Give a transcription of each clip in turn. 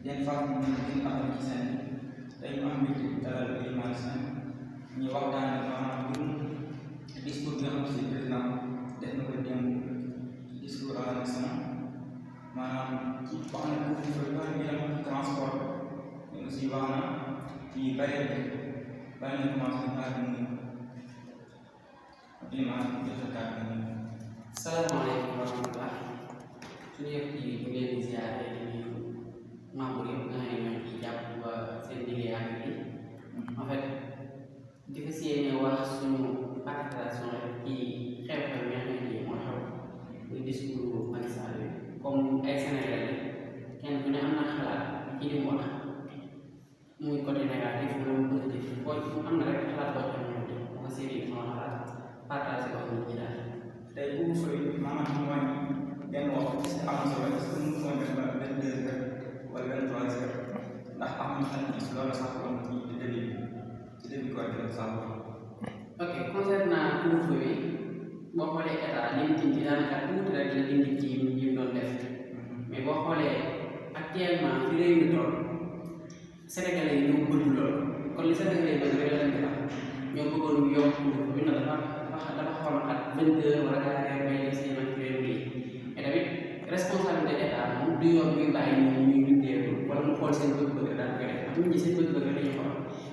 den fas ñu gën am ci seen day am mbir dalal ay marsan ñu waxtaan maanaam mbirum discours bi nga xam si président def na ko démb discours à la nation maanaam ci wax na ko fi fa mbiram transport mais aussi wax na ci barrière bi bàyyi na commencé par mu bi maanaam joxe kàddu gi. Salaamaaleykum wa rahmatulah suñu yëpp yi ñu leen di ziare di nuyu membre yëpp nga xam ne ñoo ciy jàpp ba seen liggéey ak bi en fait di ko séenee wax suñu participation rek ci xew-xew yi nga xam ne moo xew muy discours Macky Sall bi comme ay Sénégalais kenn ku ne am na xalaat ci li mu wax muy côté négatif muy positif boo am na rek xalaat boo xam ne moo ko séenee sama xalaat partagé ko nit ñi daal. tey bu fay maanaam mu wàññi benn waxtu ci am solo parce que mu mooy ba 22 heures wala 23 heures ndax am na xel ci loolu sax am ci début ko ak sax. ok concernant couvre-feu bi boo xoolee état li mu dindi daanaka tuuti rek la dindi ci yi mu doon def mais boo xoolee actuellement fi réew mi toll Sénégalais yi ñoo bëgg loolu kon li Sénégalais yi bëgg rek la leen di wax ñoo bëggoon yokk couvre-feu bi na dafa xool ak 22 heures wala 4 heures bay def seen activité lii mais tamit responsabilité état moom du yoon muy bàyyi ñu ñuy dundeeku wala mu xool seen bëgg-bëgg daal koy def am ñi seen bëgg-bëgg dañuy xool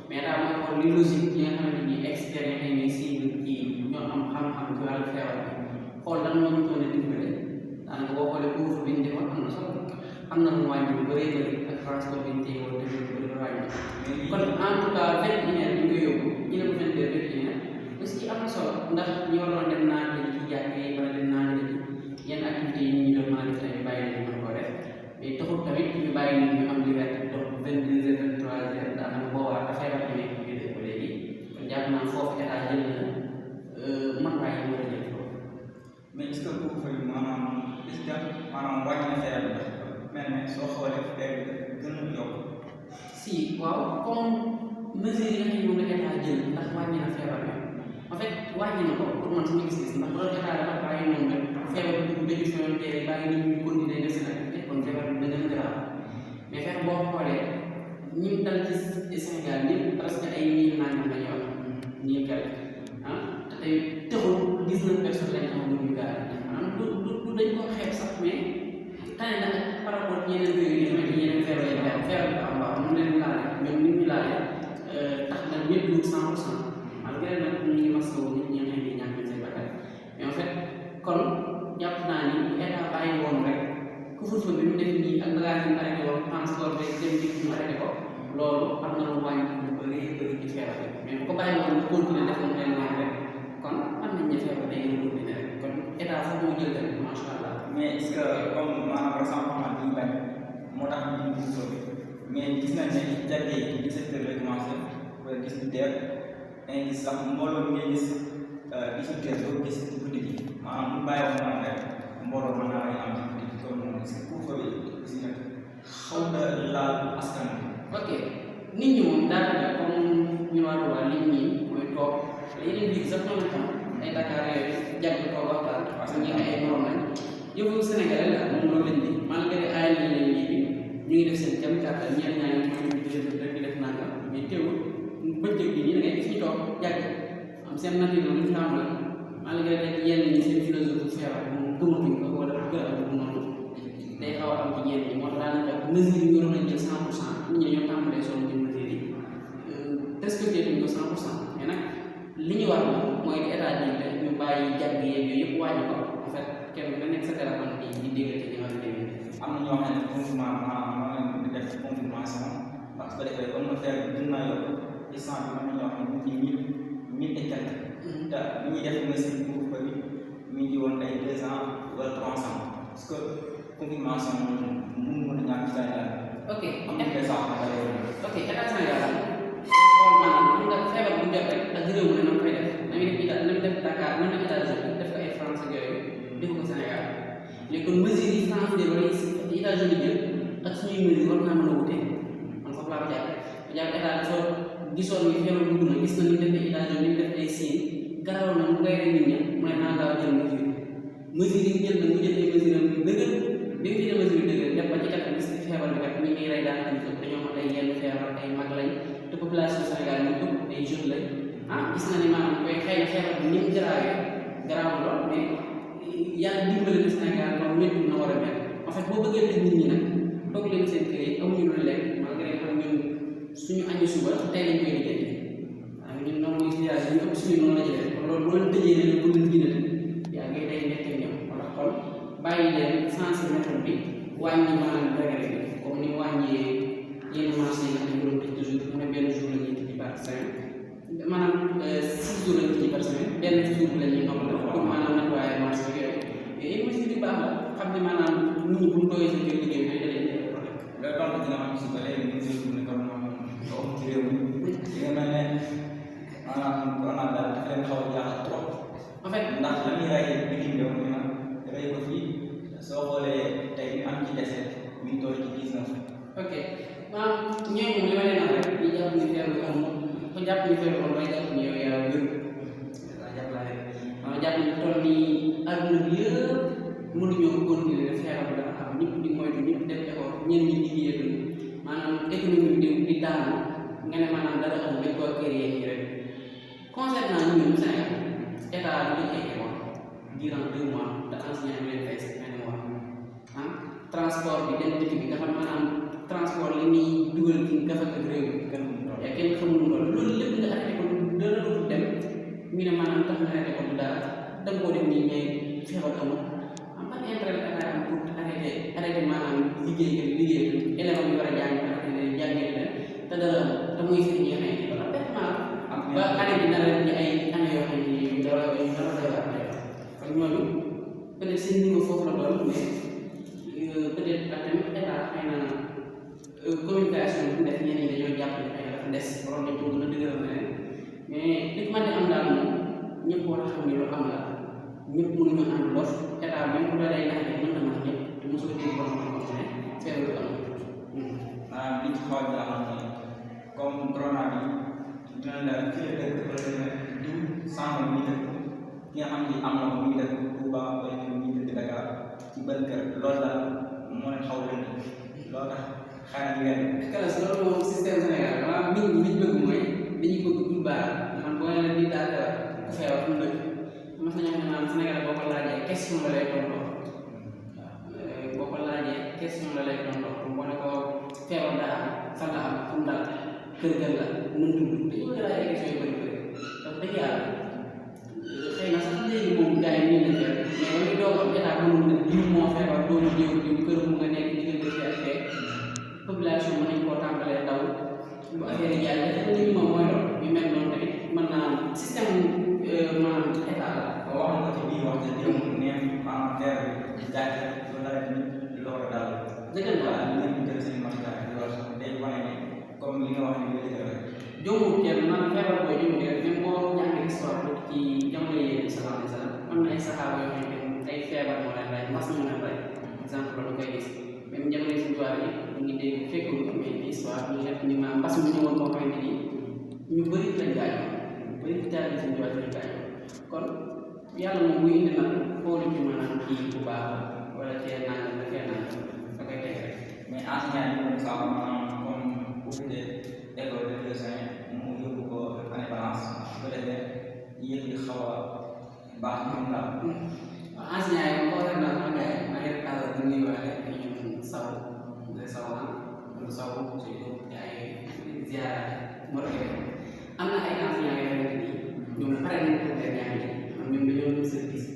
mais état mooy xool li logique yi nga xamante ni experts yi ñuy cible ci ñoo am xam-xam ci wàllu feebar bi xool lan moo ñu mën a dimbale daanaka boo xoolee couvre-feu bi ñu defoon am na solo am na mu wàññi lu bëree bëri ak transport bi ñu téye woon tamit lu bëri wàññi kon en tout cas 21 heures ñu koy yóbbu ñu ne ko 22 heures 21 heures aussi am na solo ndax ñu waroon dem naan lañu ci jàkkee wala dem naan lañu yenn activités yi ñu doon mën a def tamit bàyyi nañu mën koo def mais taxul tamit ñu bàyyi nañu ñu am liberté dox 22 heures 23 heures daanaka boobaa dafay wax ne nekk biir dëkk ba léegi kon jàpp naa foofu état jël na matuwaay yi war a jël foofu. mais est-ce que boobu fay maanaam est-ce que maanaam wàññi na feebar bi mel ne soo xoolee feebar bi gën a yokk. si waaw comme mesures yi nga xam ne moom la état jël ndax wàññi na feebar bi en fait wàññi na ko pour man suñu gis-gis ndax bu doon état dafa bàyyi noonu rek feebar bi dugg dëgg feebar tey bàyyi nit ñi continuer def seen activité kon feebar bi dana grave mais feebar boo xoolee ñi mu dal ci Sénégal ñëpp presque ay mille nangam la ñuy wax ñii kel te tey taxul 19 personnes lañ am ñu gaal maanaam du dañ ko xeeb sax mais tane na par rapport ak yeneen réew yi tamit yeneen feebar yi am feebar bi am waaw mu leen laale ñoom nit ñi laale tax na ñëpp du 100% malgré nag ñu ngi masawu nit ñi nga xam ne ñàkk nañ seen bakkan mais en fait kon jàpp naa ni état bàyyi woon rek couvre-feu bi mu def nii ak bagage yi mu arrêté woon transport bi dem dikk mu arrêté ko loolu am na lu wàññi lu bëri bëri ci feebar bi mais bu ko bàyyi woon ñu continuer def mu leen neex rek kon am nañ ne feebar day gën a continuer rek kon état sax moo jël tamit macha allah. mais est-ce que comme maanaam rassemblement bi ñu bañ moo tax ñu couvre-feu bi mais gis nañ ne jàkkee yi 17 heures lay commencé wala 18 heures dañuy gis sax mbooloo mi ngay gis 18 heures doo gis ci guddi gi maanaam bu bàyyi woon noonu rek mbooloo mën naa am ci guddi gi loolu moom gis couvre-feu bi aussi nag xaw na laal askan bi. ok nit ñi moom daanaka comme ñu war a waa nit ñi mooy toog yeneen biir sax ñoo xam ay Dakar yooyu jàpp toog waxtaan parce que ñi ay morom lañ yëfu Sénégalais la moom loolu lañ di malgré ay nañ leen lii bi ñu ngi def seen jëm kàttan ñenn ñaa ngi ñu rek di def nangam mais teewul bëccëg bi ñi da ngay gis ñu toog jàgg am seen nature lu ñu tàmm la malgré rek yenn ñi seen philosophie feebar moom gëmatuñ ko wala gërëm ko noonu day xaw a am ci ñenn ñi moo tax daanaka mesure yi waroon nañ jël 100% nit ñi ñoo tàmbalee solo ci mesure yi respecté duñ ko 100% mais nag li ñu war moom mooy état bi ñu bàyyi jàgg yeeg yooyu yëpp wàññi ko en fait kenn ku nekk sa téléphone di déggante ñi nga xam ne am na ñoo xam ne confinement maanaam di def confirmation parce que defee comme affaire bi gën naa yokk instant bi am na ñoo xam ne ñu ngi 1000 et quelques te li ñuy def mesure couvre-feu bi mi ngi woon ay 2 ans wala 3 ans parce que confirmation moom mën a ñàkk Sénégal. ok am na des ans ok état Sénégal xool maanaam xam nga feebar bu jot rek ak réew mi na koy def na ngi def Italie na def Dakar na def États-Unis def ko ay France ak yooyu defu ko Sénégal léegi kon mesures yi France de wala États-Unis jël ak suñuy mesures war naa mën a wute man foofu laa ko jàpp état dafa gisoon ni feebar dugg na gis na ni def ay États-Unis ni def ay Chine garaw na mu ngay rey nit ñi mu ne naa gaaw jël mesure yi jël na mu jël ay mesures yu dëgër bi mu jëlee mesure yu dëgër def ba ci kanam gis feebar bi kat ñi ngi rey daanaka ay mag lañ te population Sénégal ñu ëpp ay jeunes lañ gis na ni maanaam koy xëy na feebar bi ni mu garaaw lool mais yàlla dimbali na Sénégal comme ñëpp na war a mel en fait boo bëggee tëj nit ñi nag toog leen seen kër yi amuñu lu lekk malgré que ñun suñu añu suba tey lañ koy liggéey waaw ñun noonu mooy village ñu ëpp suñu noonu la jëlee kon loolu boo leen tëjee ne leen bu leen gën a yaa ngi day nekk ñoom wala kon bàyyi leen sensé méthode bi wàññi maanaam degré bi comme ni wàññee yenn marché yi nga xam ne doon tëj toujours mu ne benn jour la ñuy tëj par semaine maanaam 6 jours la ñuy tëj par semaine benn jour la ñuy noppal pour maanaam nettoyer marché yooyu yooyu mesure yu baax la xam ne maanaam nit ñi bu ñu tooyee seen kër liggéey bi da leen di problème. loolu tax dina am si ba léegi ñu ngi ne comme moom ci réew mi li nga mel ne maanaam corona daal dafa leen xaw a jaaxal trop en fait ndax la ñuy rey bitim réew mi nag rey ko fii soo xoolee tey ñu am ci dese ñu toll ci 19. ok maanaam ñooñu li ma leen wax rek ñu jàpp ni feebar bi amul ko jàpp ni feebar bi may jàpp ni yow yaa wér waaw jàpp laa rek maanaam jàpp ni toll ni àdduna bi yëpp mënuñoo continuer def feebar bi dafa am ñëpp di moytu ñëpp def effort ñenn ñi liggéeyatul maanaam économie bi di daanu nga ne maanaam dara amul dañ koo créer nii rek concernant ñun Sénégal état bi dañ koy école durant 2 mois te enseignant bi leen fay si benn mois transport bi dem dëkk bi nga xam maanaam transport li muy dugal ci gafa ak réew mi kenn xamul loolu lépp nga arrêté ko dara dootul dem ñu ne maanaam tax nga arrêté ko du dara da nga koo def nii mais feebar amul am ban intérêt la état am pour arrêté maanaam liggéey élèves yi war a jàng arrêté jàngee leen te dara amul te muy fi ñuy xëy wala bêtement ba année bi nar a ñu ay année yoo xam ne dara kon ñooñu peut-être seen niveau foofu la doon mais peut-être tamit état xëy na communication bi def ñenn ñi dañoo jàpp ne xëy na dafa des waroon nañ ko gën a dëgëral leneen mais li man di am daal moom ñëpp war a xam ne lu am la ñëpp mënuñu am lof état même bu doon ay nax ne mën na nax ñëpp te mosu ko dégg borom xam ne feebar bi am maanaam li ci xaw a jaaxal mooy comme corona bi dina la fii la dëkk wala diw sànq mi dëkk ki nga xam ne am na ko mi dëkk Touba wala mi dëkk Dakar ci benn kër loolu daal moo leen xaw leen loolu tax xaaral ngeen. Kalas loolu moom système Sénégal maanaam nit ñi liñ bëgg mooy dañuy bëgg dul baax man boo leen di daal ku feebar fu mu dëkk mas nañoo xam naan Sénégal boo ko laajee question la lay tontoo waaw boo ko laajee question la lay tontoo comme boo ne ko feebar daa am fan la am fu mu dal kër gën la nu mu tudd dañu bëgg laaj ay question yu bëri bëri donc dëgg yàlla xëy na sax léegi moom gars yi ñu ngi leen mais ba ñu doog am état mënul ne diw moo feebar doolu diw kër mu nga nekk diggante fii ak fee population mën nañ koo tàmbalee daw bu affaire yi jaay dafa nit moom mooy loolu yu mel noonu tamit mën naa am système maanaam état la wax nga ko ci biir wax dëgg yàlla neex maanaam feer bi gàcce lu nawet bi loolu daal dëgg la waaw li ngeen jël seen matukaay loolu sax day wane ne comme li nga wax ni nga dëgg rek jomul kenn maanaam feebar booy jomul kenn même boo jàngee histoire ci jamono yi sallallahu alayhi wa sallam am na ay saxaaba yoo xam ne ay feebar moo leen rey mas moo leen rey exemple loolu koy gis même jamono yi suñu tubaab yi ñu ngi dégg fekkul ko mais histoire ñu nekk ni maanaam mbas mi ñëwoon moo xamante ni ñu bëri lañ gaañoo ñu bëri taal yi suñu tubaab lañ gaañoo kon yàlla moom muy indi nag xoolu ci maanaam kii bu baax wala cee nangam da fee nangam da koy teg rek mais enseignant yi moom sax maanaam comme bu fekkee école de dessin mu yóbbu ko année balance bu defee yëpp di xaw a baax ñoom daal. waaw enseignant yi moom boo xam naa maa ngi rek àll bi ñuy waxee ak ñoom saw de saw wala saw surtout ay ziara moo am na ay enseignant yoo xamante ni ñoom pare nañ pour dem jàng man ñoom dañoo ñëw service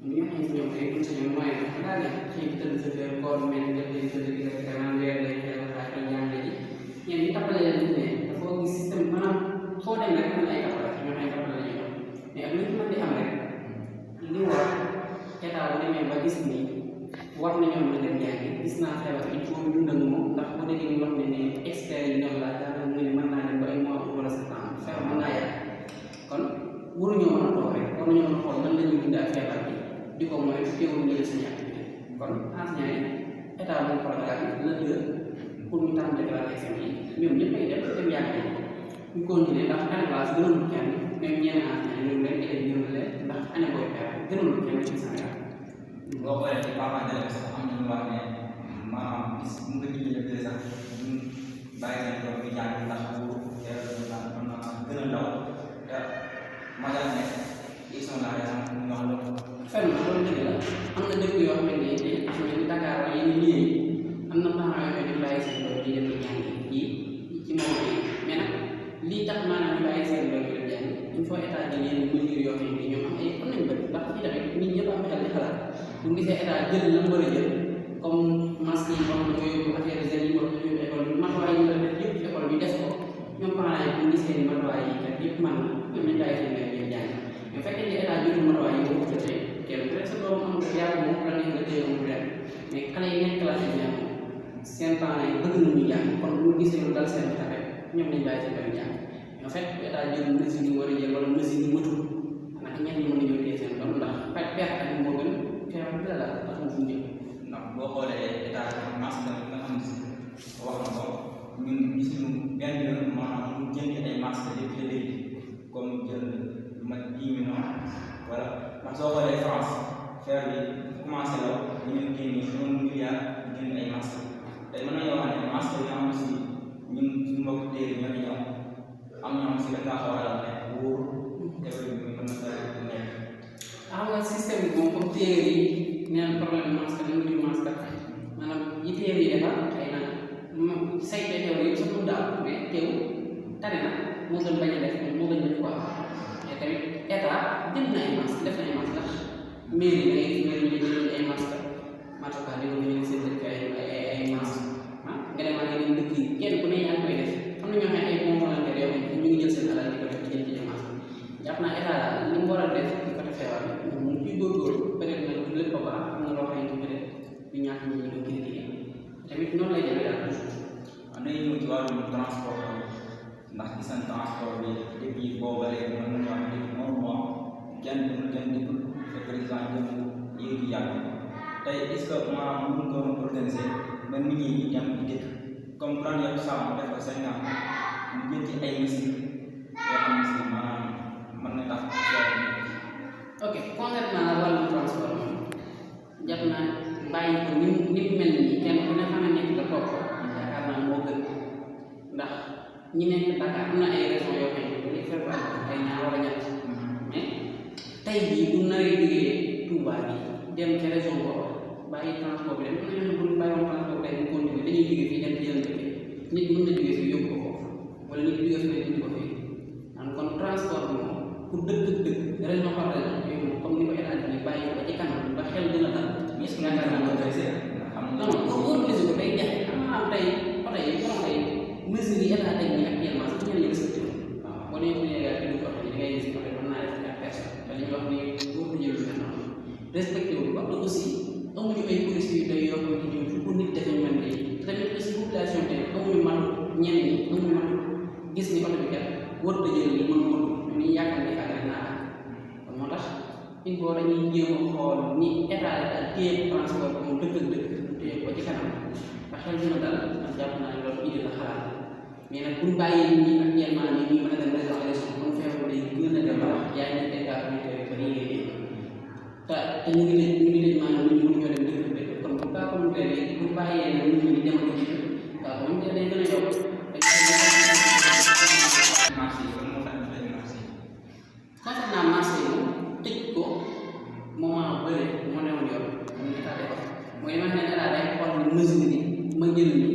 ñun ñoo xam si ñoom ay conseil ñoom mooy daal ne xëy na tëdd sa kër koor mel ni def leen tëdd di def vraiment weer lay xel ak ay jàng ji ñeen ñi tappale leen ne dafa gis système maanaam foo dem rek am na ay tappale ñoo xam ne tappale la ñuy doon mais ak lu ci mën di am rek li war état bu demee ba gis ni war nañoo mën a dem jàngi gis naa feebar il faut ñu dund moom ndax bu déggee ñu wax ne expert yi ñoom laa daanaka mu ne mën naa dem ba ay mois wala septembre feebar mën naa yàgg kon waruñoo mën a toog rek war nañoo mën a xool nan la ñuy dund ak feebar bi di ko mooy teewul ñu suñu activité kon enseignant yi état moom programme la dëgg pour ñu tàmbali déclaration yi ñoom ñëpp ay dem jàngi ñu continuer ndax année blanche gënalul kenn même ñenn enseignant ñoom leen élèves gënal leen ndax année booy feebar gënalul kenn ci Sénégal boo xoolee ci parents d'élèves sax am na ñu wax ne maanaam bis bu nga jëlee sax bàyyi seen doom yi jàng ndax bu yàlla doon naan mën na gën a ndaw te magal nekk ils sont là exemple ñu wax loolu. fenn loolu dëgg la am na dëkk yoo xamante ne tey su mel ni Dakar wala yenn liggéey am na parents yoo xam ne bàyyi seen doom yi dem di jàng ci moment yi mais nag lii tax maanaam ñu bàyyi seen doom yi dem jàng il faut état di yenn mesures yoo xam ne ñoom am nañ bët ndax fii tamit nit ñëpp am xel di xalaat bu gisee état jël la mu war a jël comme masque yi wax ko yóbbu affaire gel yi wax ko yóbbu école bi matuwaay yi nga def yëpp école bi def ko ñoom parents yi bu gisee ni matuwaay yi kat yëpp man ñoom nañ bàyyi seen doom yi jàng mais fekkee ni état jël matuwaay yi boobu jotee kenn peut être sa doom am yàlla moom la neex nga téye mu dem mais xale yi nekk classe yi jàng seen parents yi bëgg nañu jàng kon bu gisee lu dal seen xale ñoom nañ bàyyi seen doom jàng en fait état jël mesure yi war a jël wala mesure yi matul ndax ñenn ñi mën nañoo téye seen doom ndax pexe ak moo gën feebar bi la daal tax mu fu njëkk ndax boo xoolee état masque tamit nga xam si wax na ko ñun gisuñu benn yoon maanaam mu jënd ay masque depuis léegi comme jël lu mat 10 millions wala ndax soo xoolee France feebar bi commencé law ñu ngi génne 1 milliard jënd ay masque tey mën nañoo wax ne masque yi nga xam si ñun suñu mbokk téere ñoo ñëw am ñoo xam si dañ kaa xaw a ne wóor teewul bi mën na sa nekk. xam nga système bi moom comme téere yi nee na problème masque dañu di masque maanaam yi téere yi defar xëy na sayte teew yëpp sa mun daal mais teew tane na moo gën bañ a def moo gën def quoi te tamit état jënd na ay masque def na ay masque ndax mairie da ngay gis mairie ñu jënd ay masque matukaay yi ñu ngi seen dëkk ay masque nga demaat yeneen dëkk yi kenn ku ne yaa ngi koy def am na ñoo xam ne ay bons volontaires yoo xam ne ñu ngi jël seen alal di ko def di jënd ci masque jàpp naa état daal li mu war a def di ko defee waat mu ngi ciy góorgóorlu peut-être nag lépp ba baax am na loo xam ne peut-être du ñàkk ñu ko critiquer tamit noonu lay demee daal toujours. am nañu ñëw ci wàllum transport ndax gis nañ transport bi depuis booba léegi mën nañu wax depuis 1 mois kenn demul kenn dikkul te président jëm yéegi yàgg tey est-ce que maanaam mën nga ko organiser même nit ñi ñu dem di dëkk comme première saa mu def ko 5 ans ñu jël ci ay mesures yoo xam ne si maanaam mën na tax ok concernant wàllum transport moom jàpp naa bàyyi ko ni mu mel nii kenn ku ne xam ne nekk nga toog ko yaakaar naa moo gën ndax ñi nekk Dakar am na ay raisons yoo xam ne dañuy prévoir ay ñaar wala ñett mais tey jii bu naree jógee Touba bi dem ca région boobu bàyyi transport bi dem am na ñoo xam ne bu ñu bàyyiwoon transport bi dañuy continuer dañuy jógee fii dem ci yeneen dëkk nit mën na jógee fii yóbbu ko foofu wala nit jógee fii indi ko fii kon transport bi moom pour dëkk région par région yooyu comme ni ko état di bàyyi ko ba ci kanam ba xel gën a dal est-ce que yaakaar naa organisé non pour organiser ko day jafe xam naa tey oto yi borom tey mesures yi état teg nii actuellement sax ñenn ñi respecté wu waaw boo nee bu ñu yeggee dugg oto yi da ngay gis oto yi mën naa def 4 personnes te li ñuy wax ni boo ko jël lu mel noonu respecté wu ba aussi amuñu ay police yu doy yoo xamante ni fu ko nit defee mel nii tamit aussi population tamit amuñu matu ñenn ñi amuñu matu gis ni oto bi kat war a jël li mën matu ñu yaakaar ne xale naa kon moo tax il faut dañuy jéem a xool ni état daal téye transport bi mu dëkk ak dëkk téye ko ci kanam ba xel dina dal man jàpp naa ne loolu idée la xalaat mais nag bu ñu bàyyee nit ñi actuellement nii ñu mën a dem région comme feebar day gën a dem yaa ngi nekk ay cas communautaire yu bëri yi ngay te ñu ngi tëj maanaam nit ñi mënuñoo dem dëkk dëkk kon bu cas communautaire yi bu bàyyee nag nit ñi di dem ak dikk cas communautaire day gën a yokk concernant marché yi tëj ko moment bële moo newoon yoon comme ni état defar mooy li ma ne état day xool ni mesure ni ma jël ni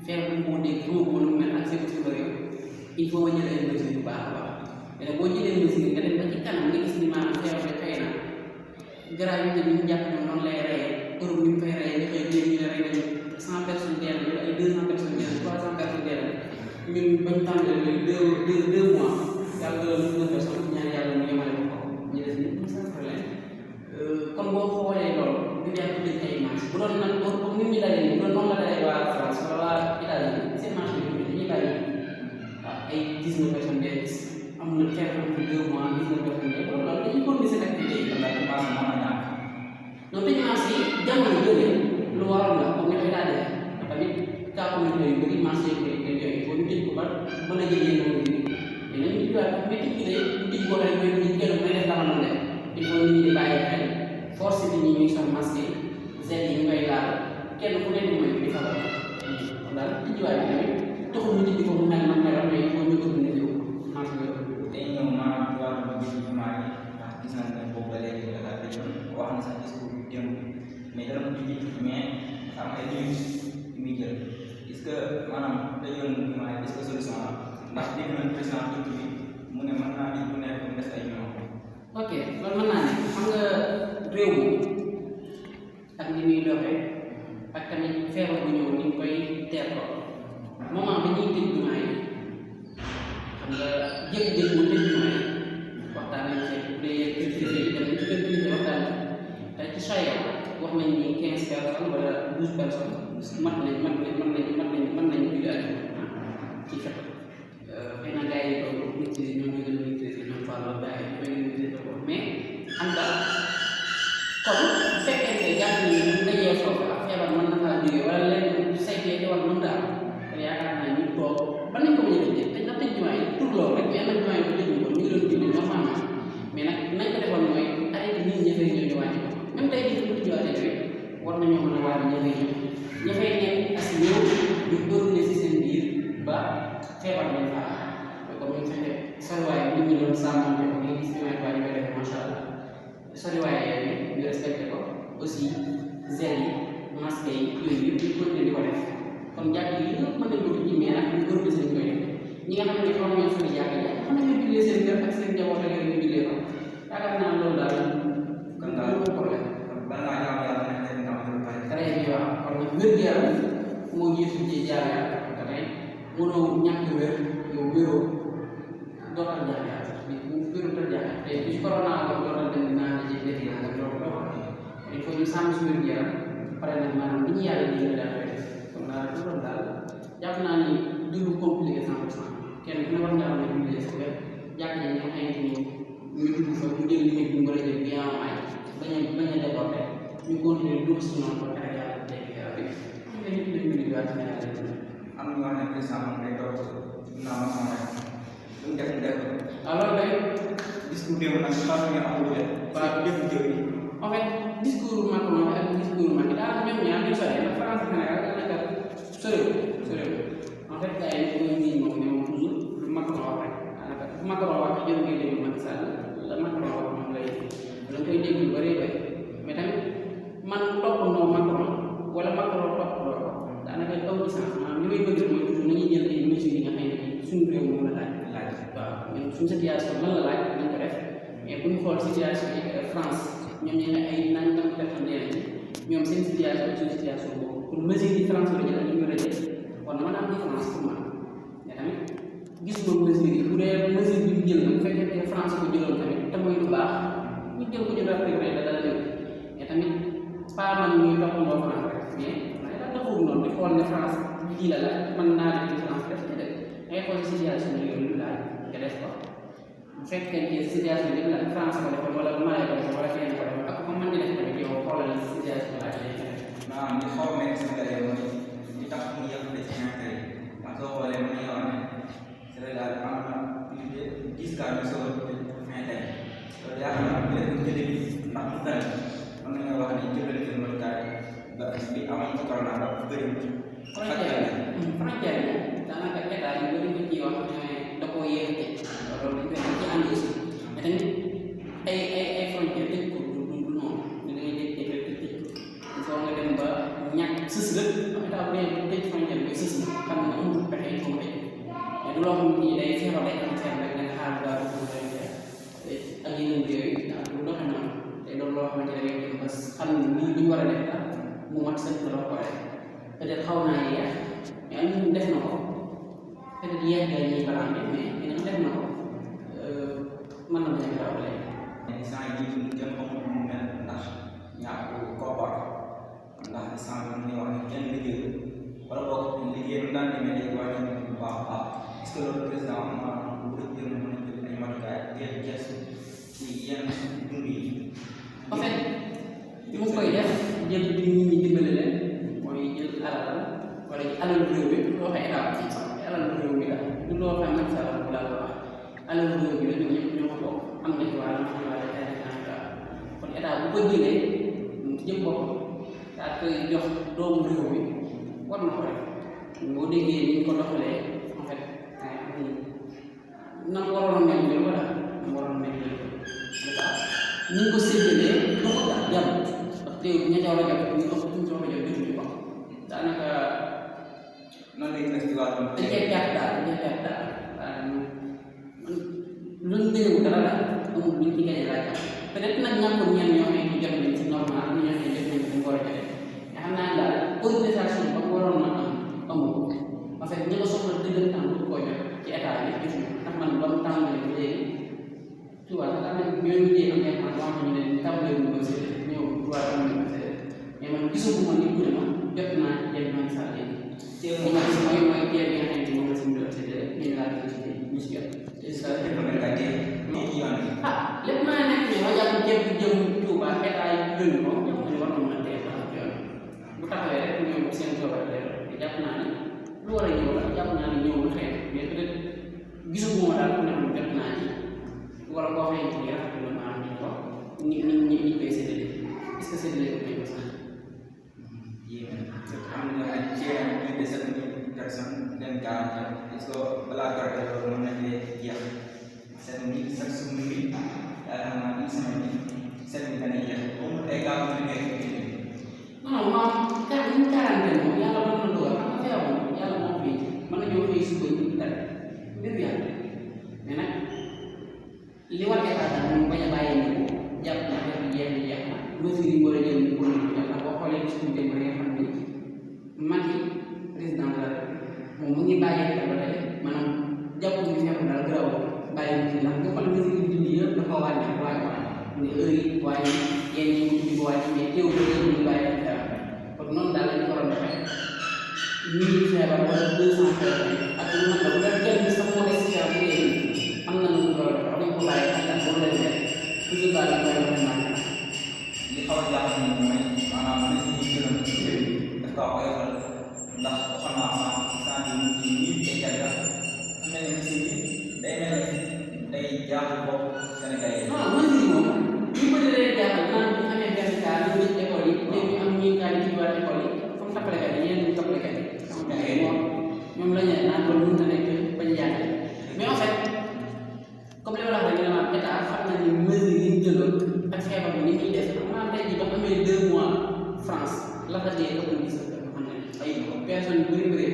feebar bu moo dégg xamoo ko lu mel ak seen si bëri il faut ma jël ay mesures yu baax a baax mais nag boo jëlee mesure nga dem ba ci kanam nga gis ni maanaam feebar bi xëy na gravité bi ñu jàpp ne noonu lay reyee Europe ni ñu koy reyee nga xëy ñu ne rey nañu 100 personnes dee nañu ay 200 personnes dee nañu 300 personnes dee nañu ñun bañ tàmbalee deux mois yàlla na personne ñaan yàlla mu yemale ko ñu des ni sans problème kon boo xoolee loolu ñu dem dëkk ay marché bu doon nag comme ni ñu dalee bu doon noonu la dalee waa France wala waa Italie seen marché bi dañuy bàyyi ay 19 personnes dee gis am na kenn am na 2 mois 19 personnes dee loolu dañuy continuer seen activité yi daal di passe mën a ñàkk donc dañu marché yi jamono jógee lu waroon la comme ni koy daal def tamit cas communautaire yu bëri marché yi yooyu boo ñu tëj ko ba mën a jël yéen mais nag ñu jiwaat mais tëj gi de tëj boo xam ne mooy kenn ku ne def dama doon def il faut nit ñi di bàyyi xel force nit ñi ñuy sol masque yi gel yi ñu koy laal kenn ku ne di mooy di faral kon daal tëj jiwaat bi tamit tijji ko mu mel na meloon mais il faut ñu organiser wu marché bi day ñëw maanaam ci wàllu gis jumaa yi ndax gis nañ ne boobu ba léegi Dakar tëjoon wax na sax discours bi démb mais dara mu tijji mais am ay limites yu muy jël est-ce que maanaam tëjoon jumaa yi est-ce que solution la ndax dégg nañ président dëkk bi mu ne mën naa nit bu nekk mu des ay millions. ok loolu mën naa ne xam nga réew mi ak ni muy doxee ak tamit feebar bu ñëw ni ñu koy teerloo moment bi ñuy tëj jumaa yi xam nga jékki-jékki mu tëj jumaa yi waxtaan nañ ci bu dee kër kilifa yi dem nañ ci kër kilifa waxtaan te ci charia wax nañ ni 15 personnes wala 12 personnes mat nañ julli àjjuma ci fekk xëy na gars yi ko maîtriser ñoom ñu gën a maîtriser ñoom Fallou gars yi ñu koy maîtriser ko mais en tout cas kon bu fekkee ne jàpp nañu ne bu dajee foofu ak feebar mën na faa jógee wala lenn saytee te war mën daal kon yaakaar naa ñu toog ba nañ ko mën a tëjee te ndax tëj jumaa yi pour loolu rek mais am na jumaa yi bu tëjuñu ko ñu ngi doon julli normalement mais nag nañ ko defoon mooy arrêté nit ñi fay ñëw ñu wàññi ko même tey jii bu tëjuwaatee rek war nañoo mën a wàññi ña fay ñëw ña fay nekk as ñëw ñu organiser seen biir ba feebar lañ faa comme ñu fexe soriwaay nit ñi doon sàmmante ko ngi gis jumaa yi ñu koy def macha allah soriwaay yooyu ñu respecté ko aussi gel yi masque yi yooyu yëpp ñu continuer di ko def kon jàkk yi yëpp mën nañu ko tijji mais nag ñu organiser ñu koy def ñi nga xam ne xam nañu suñu jàkk yi xam nañu jullee seen kër ak seen njaboot ak yooyu ñu jullee ko yaakaar naa loolu daal kon daal problème ban naa jaamu yàlla nekk rek nga xam ne bari. très bien waaw kon nag wér-gu-yaram moo jiitu ci jaamu yàlla te tey mënoo ñàkk wér yow wéroo dootal jaamu yàlla bi bu wéru tal jaamu te ci corona ko dootal dem dinaa ci defi naa nga loolu doo il faut ñu sàmm suñu wér-gu-yaram pare nag maanaam li ñu yàlla di nga daal def kon daal loolu daal jàpp naa ni du lu compliqué 100% kenn ku ne war ngaa mën a jullee sa kër jàpp nañ ne xëy na ñu dugg fa ñu jël limite bi mu war a jël bi am ay bañ a déborder ñu continuer dugg si noonu ba tere yàlla dégg yàlla bi ñu ngi leen di julli waat na yàlla am na ñoo xam ne président moom day toog naa ma sama rek lu mu def mu def alors day discours démb nag xam nga amul wér waaw def jëw yi en fait discours Macron ak discours Macky daal ñoom ñaar ñu sore la France Sénégal daanaka soreewul en fait gars yi ñu ngi moom ne moom toujours lu Macron wax rek daanaka bu Macron wax jëm ngay déglu Macky Sall la Macron wax moom lay da koy déglu bëree bëri mais tamit man toppandoo Macron wala Macron toppandoo ko daanaka taw ci sens maanaam li may bëgg mooy toujours nañuy jël ay mesures yi nga xam ne suñu réew moom la laaj waaw ñun suñu situation lan la laaj nañ ko def mais bu ñu xool situation yi France ñoom ñu ne ay nangam personne dee nañ ñoom seen situation ak suñu situation boobu pour mesure yi France la jël ak ñu war a jël kon dama am différence pour man mais tamit gis nga mesure yi bu dee mesure bi ñu jël nag bu fekkee ne France ko jëloon tamit te mooy lu baax ñu jël ko ñu respecté da dara ñëw mais tamit pas man ñuy toppandoo France rek mais man daal dafa noonu di xool ne France kii la mën naa def différence def ci def ngay xool situation yooyu lu laaj nga def ko bu fekkee ne situation bi la France ko defoon wala Mali ko defoon wala keneen ko defoon ak ko mën di def tamit yow xoolal situation laaj lay def maanaam li xaw a mel Sénégalais mooy li tax ñu yàqule ci ñaata yi man soo xoolee mën nañoo wax ne Sénégal am na plus de 10 cas yu soog a fin tey loolu yaakaar naa bu leen jëlee bi ndax mu dal mën nañoo wax ne jëlee seen mënukaay ba bi amoon ci corona ba bëri frontière yi daanaka état yu bëri ñu ciy wax da koo yéex a tëj loolu dañ koy ci ànd aussi mais tamit ay frontière tëj ko du noonu da ngay jékki-jékki rek tëj il faut nga dem ba ñàkk sës la am état bu dee tëj frontière bi sës na xam nga amul pexe yi foofu tëj mais du loo xam ni day feebar day am seen rek nga xaar daal di ko ak yeneen yooyu daal du doxe noonu te loolu loo xamante ne day dem ba xam ne lii li war a def la mu mat sëkk la ko def peut-être xaw naa yéex mais am nañu def na ko peut-être yéex nga ñuy balaa mais def na ko mën na bañ a gaaw léegi. instant yii ñu jëm xamul mu mel ndax ñàkk koppar ndax instant bi ñu wax ne kenn liggéey wala boog liggéey bi daan demee léegi wàññi nañu bu baax a baax est-ce que loolu président am na bu dee jël mën a jël ay matukaay jël gestu ci yenn dund yi. en fait li mu koy def jël nit ñi dimbale leen mooy jël alal wala ci alal réew mi loo xam état bi sax alal réew mi la du loo xam ne sax la ko wax alal réew mi la ñoom ñëpp ñoo ko bokk am na ci wàllu am na wàllu kon état bu ko jëlee jëm boppam daal koy jox doomu réew mi war na ko def boo déggee ni ñu ko doxalee na mu waroon a mel ni wala na mu waroon a mel ni ni ñu ko séddalee doxul daal jàmm parce que ña ca war a jàpp ñu ëpp ñu ca war a jàpp defuñu ko daanaka noonu lay gis ci wàllum dañ cee perte daal dañ cee perte daal waaye luñ gënewu dara daal amul luñ ci gënee laa jàpp peut-être nag ñàkkul ñenn ñoo xam ne ñu jot nañ si normal ñu ñoo xam ne def nañ ko mu war a jotee nga xam naa daal organisation ba mu waroon na am amul en fait ñi ko soxla dëggantaan bu ko jot ci état bi gis nga ndax man ba mu tàmbalee ba léegi tu vois daanaka ñoo mujjee am information ñu ne tàmbalee wu ko si ñëw droit am nañ ko si mais man gisaguma nit ku ne ma jot naa ci yenn man saa léegi ñu ma gis mooy teer bi nga xam ne moom la si mu doon séddale ñu laa gis ñu si jot lépp mën a nekk ne ma jàpp ceeb bi jëm Touba état yi yónni ko jàpp ne war na mën a teel taxaw ci yoon bu taxawee rek ñoom seen coobare te jàpp naa ne lu war a ñëw la jàpp naa ne ñëw na xëy mais peut être gisaguma daal ku ne xam jot naa ci wala koo xamante ni rafetlu na maanaam ñu ko ñi koy séddale est ce que séddale ko nañ ko sax am na ay ceeb plus de 7000 personnes leen garanti est-ce que balaa gàtt loolu mën na fee jeex 7000 chaque jour bi yaakaar naa une semaine 7000 dana jeex boobu ay gaaw yu nekk non moom ñu quarantaine moom yàlla mën na dogal xam nga feebar moom yàlla moo fi mën na ñëw xëy suba ñu dara mbir yàlla mais nag li war état daal moom bañ a bàyyi ni ko jàpp na affaire bi jeex na mesure yi war a jël ñu ko ñu ndax boo xoolee suñu démb nga xam ni Macky président de la République moom mu ngi bàyyi xel ba tey maanaam jàpp ñu feebar daal garaaw bàyyi ñu ci ndax nga xool mesure yi dindi yëpp dafa wàññi ne heure yi waaye yéen ñi ñu di ko wàññi mais teewul heure ñu bàyyi xel dara kon noonu daal lañu waroon defee ñii feebar wala 200 feebar ak lu mën la bu dee kenn sax moo des ci am léegi am na lu mu war a def dañ ko bàyyi xel daal boo leen def toujours daal di bàyyi xel li xaw a jaaxal ni mooy maanaam li si ñu gënoon ci réew mi daf ko oyofal ndax waxoon naa ma sant yi ñii égal la am na ne si day mel ni day jaaxal bopp Sénégal yi. non mesure yi moom ñu bëri leen jaaxal naan bu ñu amee benn cas ñu ngi école yi léegi ñu am ñii cas yi ci wàllu école yi comme tappalekat yi ñeneen ñi tappalekat yi ñoom la ñu naan loolu mënut a nekk bañ a jàngale mais en fait comme li ma la wax rek ñu ne maanaam état xam na ni mesure yi ñu jëloon ak feebar bi ni muy def maanaam tey jii ba mu amee 2 mois France la fa dee ëpp na 10 xam ne ay personnes yu bëri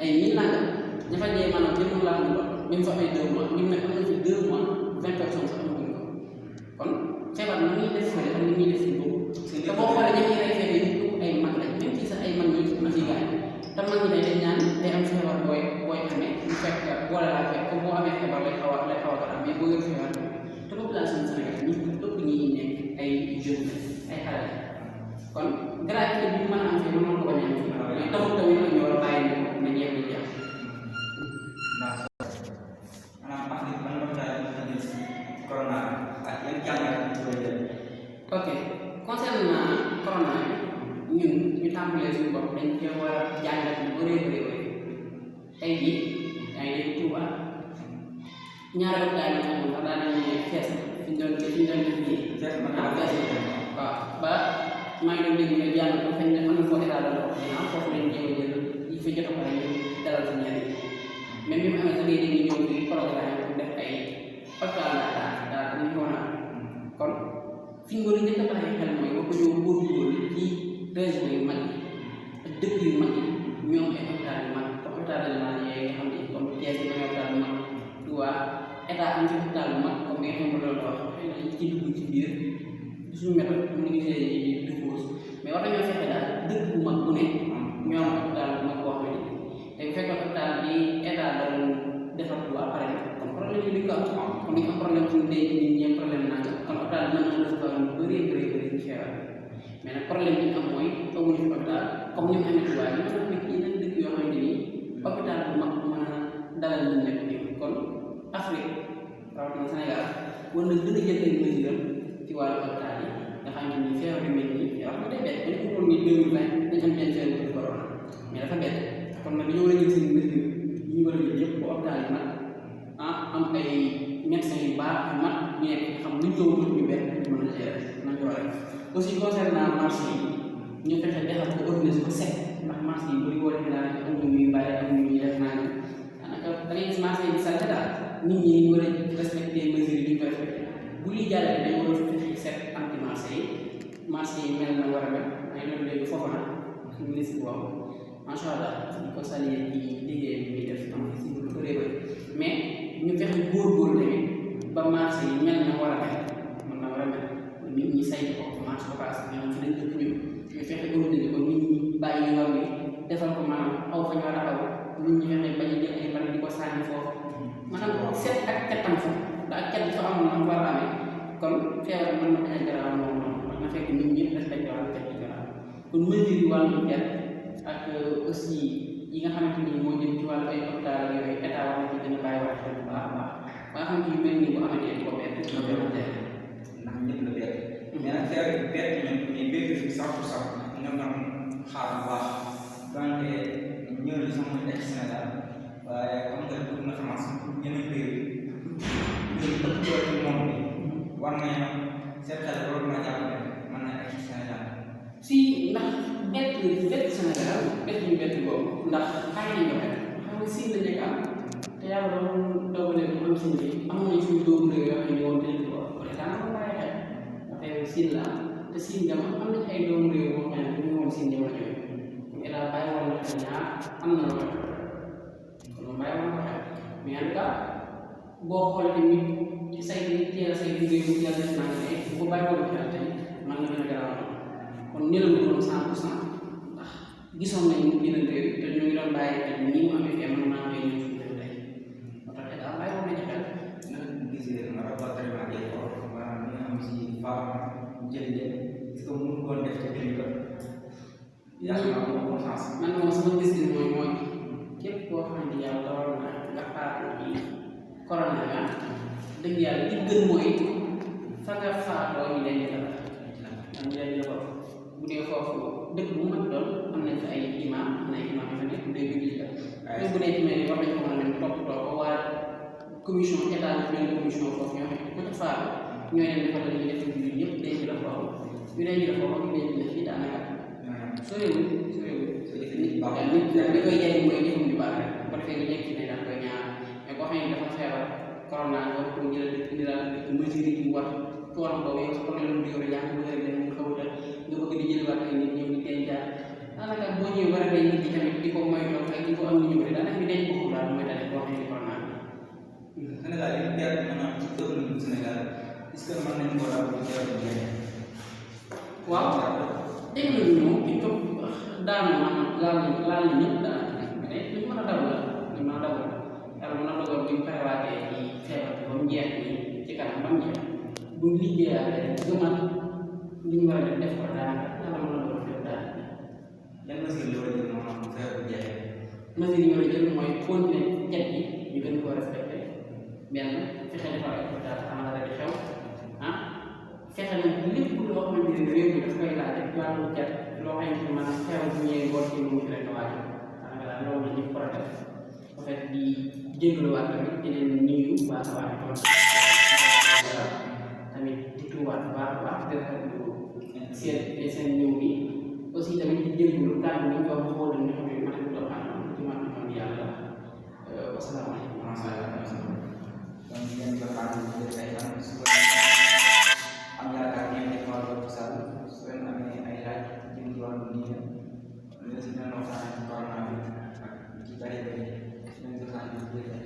ay mille nangam ña fa dee maanaam kenn mënu laa xam ne même fa amee 2 mois ñu ne am na fi 2 mois 20 personnes sax amaguñ ko kon feebar na muy def fële ak ni muy def fii boobu te boo xoolee ña ñuy rey feebar yi ay mag lañ même ci sax ay mag ñi ma ciy gaañ te mag ñi dañ ñaan day am feebar booy amee ñu fekk boole laa fekk comme boo amee feebar lay xaw a dara mais boo yor feebar te population Sénégal ñi ëpp ñi nekk ay jeunes ay xale kon gratuité bi mën a am fii mën ko bañ a am fii mais taxul tamit ñu war a bàyyi ne ko na jeex na jeex maanaam Afrique ban waxtaan la ñu si corona ak yan jàngat ñu koy jël. ok concernant corona bi ñun ñu tàmbalee suñu bopp dañ cee war a jàngat lu bëree tey jii yaa ngi dégg Touba ñaari hôpital yi moom sax daanañu fees fi ñu doon def nii fees waaw ba maa ngi doon dégg ne jàng ko fañ ne mën na foo état la wax naa foofu lañ jéem a jël yi fi jot a pare ñu dalal si ñenn yi même bi mu amee sax léegi ñu ñëw ci programme pour def ay hôpital daal dañu ko war a kon fi ñu war a njëkk a bàyyi xel mooy ba ko ñëw góorgóorlu ci région yu mag yi ak dëkk yu mag yi ñoom ay hôpital yu mag comme hôpital régional yooyu nga xam ne comme Thiès yi ay hôpital yu mag Touba état am ci hôpital yu mag comme nga xam ne loolu wax xëy na ci dugg ci biir suñu méthode mu ngi gisee yi di dugg mais war nañoo fexe daal dëkk bu mag bu ne ñoom hôpital bu mag boo xam ne te bu fekkoon hôpital bi état doon defar Touba pare na kon problème yi duñ ko am kon dañ am problème suñu denc nit ñi problème naa kon hôpital mën na recevoir lu bëri ci feebar mais nag problème bi ñu am mooy amuñu fi hôpital comme ñu amee Touba ñu mën a nekk yeneen dëkk yoo xamante ni hôpital bu mag bu mën a dalal ñu nekk nii kon Afrique rawatina Sénégal war na gën a jël ay mesures ci wàllu hôpital yi nga xam ne nii feebar yu mel nii wax nga day bett dañu ko ni 2020 dañu am benn feebar bu corona mais dafa bett kon nag dañoo war a jël seen mesures yi ñu war a jël yëpp ba hôpital yi nag am ay médecins yu baax yu mat ñu nekk xam lu ñu ko wutul ñu benn ñu mën a gérer nañ ko war a def aussi concernant marché yi ñu fexe defal ko organiser ko set ndax marché yi bari boo defee daanaka am ñu muy bàyyi am ñu ñuy def naa daanaka da ngay gis marché yi di salte daal nit ñi yi mel na war a mel ay loolu léegi foofu nag ministre boobu macha allah di ko saluer ci liggéey bi muy def am si lu bëree bëri mais ñu fexe góorgóorlu tamit ba marché yi mel na war a mel mën na war a mel nit ñi saytu ko marché ko paas ñoom fi lañ dëkk ñun ñu fexe organiser ko nit ñi bàyyi yoon wi defal ko maanaam aw fa ñu war a aw nit ñi fexe bañ a jël ay bari di ko sànni foofu maanaam seet ak kettam fa ndax ket bi fa amoon na war a amee kon feebar mën na bañ a garaaw moom noonu na fekk nit ñi respecté wàllu ket bi garaaw kon mesure yi wàllu ket ak aussi yi nga xamante ni moo jëm ci wàllu ay hôpital yooyu état war na ci gën a bàyyi wax xel bu baax a baax ba nga xam ne yu mel nii bu amatee di ko bett dina gën a teel ndax ñëpp la bett mais nag feebar bi bett ñun mais bett bi 100% ñoom ñoom xaar bu baax donte ñëw li sax mooy nekk Sénégal waaye comme que dugg na France yeneen réew yi ëpp doole ci monde bi war nañu seet xel loolu ma jàpp ne mën na nekk Sénégal si ndax bett Sénégal bett ñu bett boobu ndax xaar nañ ko rek xam nga siin la njëkk am te yàlla doon dogalee mu am siin bi amoon nañ suñu doomu réew yoo xam ne woon dañ ko peut être am na bàyyi xel dafay siin la te siin jamono am nañ ay doomu réew yoo xam ne ñu woon siin jamono yooyu mais daal bàyyi woon na xel ñaar am na lu kon bàyyi woon na xel mais en tout cas boo xoolee tamit ci say nit teel a say liggéey bu yàlla def naa ne bu bàyyi woon xel tey mën na gën a garaaw kon ñëlal ko doon 100% ndax gisoon nañu yeneen réew te ñu ngi doon bàyyi xel ni mu amee fee mën naa koy ñëw suñu réew tey moo tax daal bàyyi woon nañu xel nag gisee ma rapport traitement des corps maanaam li nga xam si faaw jël-jël est-ce que mënu koon def ci clinique yaakaar naa ko conscience man moom sama gis-gis mooy képp koo xam ne yàlla dogal na nga faatu ci corona nga dëgg yàlla li gën mooy fa nga faatoo ñu denc la am denc la foofu bu dee foofu dëkk bu mën doon am nañ fa ay imam am na ay imam yu fa nekk bu dee jullit la même bu dee ci mel ni war nañ ko mën a dem toppatoo ko waa commission état bi benn commission foofu ñoo xam ne ku ci faatu ñooy dem defal la ñuy def jullit yëpp denc la foofu ñu denc la foofu ñu denc la fii daanaka soriwul nit li koy jëriñ mooy jëfum ju baax rek bu ko defee nga jekk ci ne daal koy ñaar mais boo xam ne dafa feebar corona nga war ko jël dëkk indi daal dëkk mesure yi mu war coono boobu yow sa problème mu dior yaa ngi bëgg rek dañu xaw a nga bëgg di jëliwaat ay nit ñëw di dencaat daanaka boo ñëwee war a denc nit ñi tamit di ko moytoo ak di ko am ñu bëri daanaka ñu denc ko daal mooy daal boo xam ne corona bi Sénégal yi perte maanaam ci économie du Sénégal est-ce que mën nañu ko daal di jël waaw économie moom ci topp daanu maanaam laal na ñëpp daal mais li mën a daw la li mën a daw la yàlla mën a dogal bi ñu parewaatee ci feebar bi ba mu jeex nii ci kanam ba mu jeex bu ñu liggéeyaatee gëmal li ñu war a def ko daanaka yàlla mën a dogal def daal. yan mesure la war a jël maanaam bu feebar bi jeexee. mesure yi ñu war a jël mooy continuer cet yi ñu gën koo respecté benn fexe defar ay hôpital xanaa la di xew ah fexe nag lépp loo xamante ne réew mi daf koy laaj ci wàllu cet loo xamante ne maanaam xew bu ñëwee ngoor ci mu rek a waajal daanaka daal loolu la ñu ko war a def en fait di jégaluwaat tamit di leen nuyu baax a baax tamit di tuubaat bu baax a baax di rafetlu seen ñëw bi aussi tamit di jégalu kàddu gi ñu wax xool ñu xam ne man ak doomu aadama ci man xam yàlla wasalaamaaleykum wa rahmatulah. donc ngeen ko xaar ñu jël ay fan su ko am yaakaar ngeen def wàllu sal su leen amee ay laaj jëm ci wàllu diine lu si mel waxtaan ci corona bi ak ci bari bari su leen ko xaar ñu jël